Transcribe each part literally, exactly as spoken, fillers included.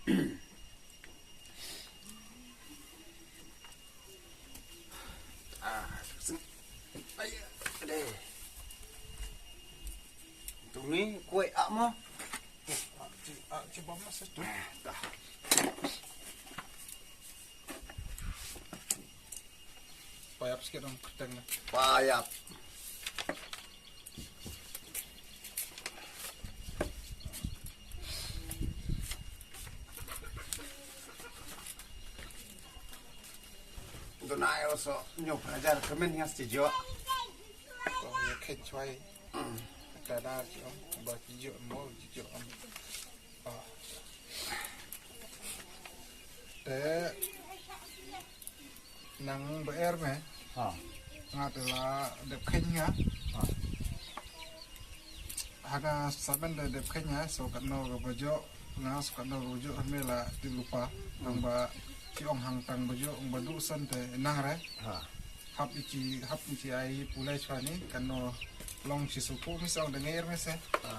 Ah, ai, deh. Tuni kue amo. Ah, ci, ah, ci bam masa tu. Dah. Payap sikit dong kerteng ni. Payap. Donai oso nyo prajar kemen ngas tijo. Ko ya khen chwai. Kadar jo ba tijo mo tijo. Te nang ba er me. Ha. Nga te la dep kheiñ nga. Ha. Hana saben da dep kheiñ nga so katno ka bajo nga so katno ka bajo me la ti lupa. Nang ba ci ong hang tang bajo ong ba du san te nang re. Ha. Hap ici hap ici ai pulai chwani katno long ci suku mi sa ong da nger me se. Ha.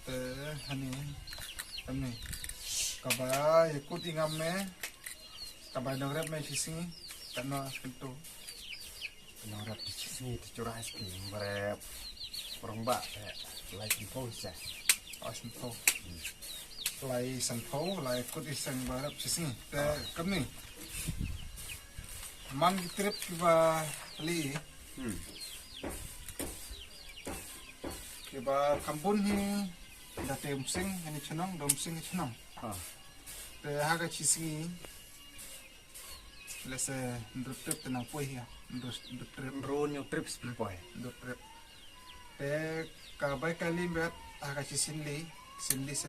Te hani, hani. Kaba ya kut i ngam me. Kaba nong rep me shisngi. Tano sento. Nong rep shisngi te chura shisngi barep. Rong ba te lai sento se. Oh sento. Lai sento lai kut i seng barep shisngi. Te kami. Man ki trip kiba li. Hmm. Kiba kambun hi da te umsing hani chnong da umsing chnong. Ha. Te ha ka chisngi. Lese ndrup trip te nang poi hi. Ndrup trip. Ndru nyu trip spi poi. Ndrup trip. Te ka bai ka li bet ha ka chisin li. Sin li se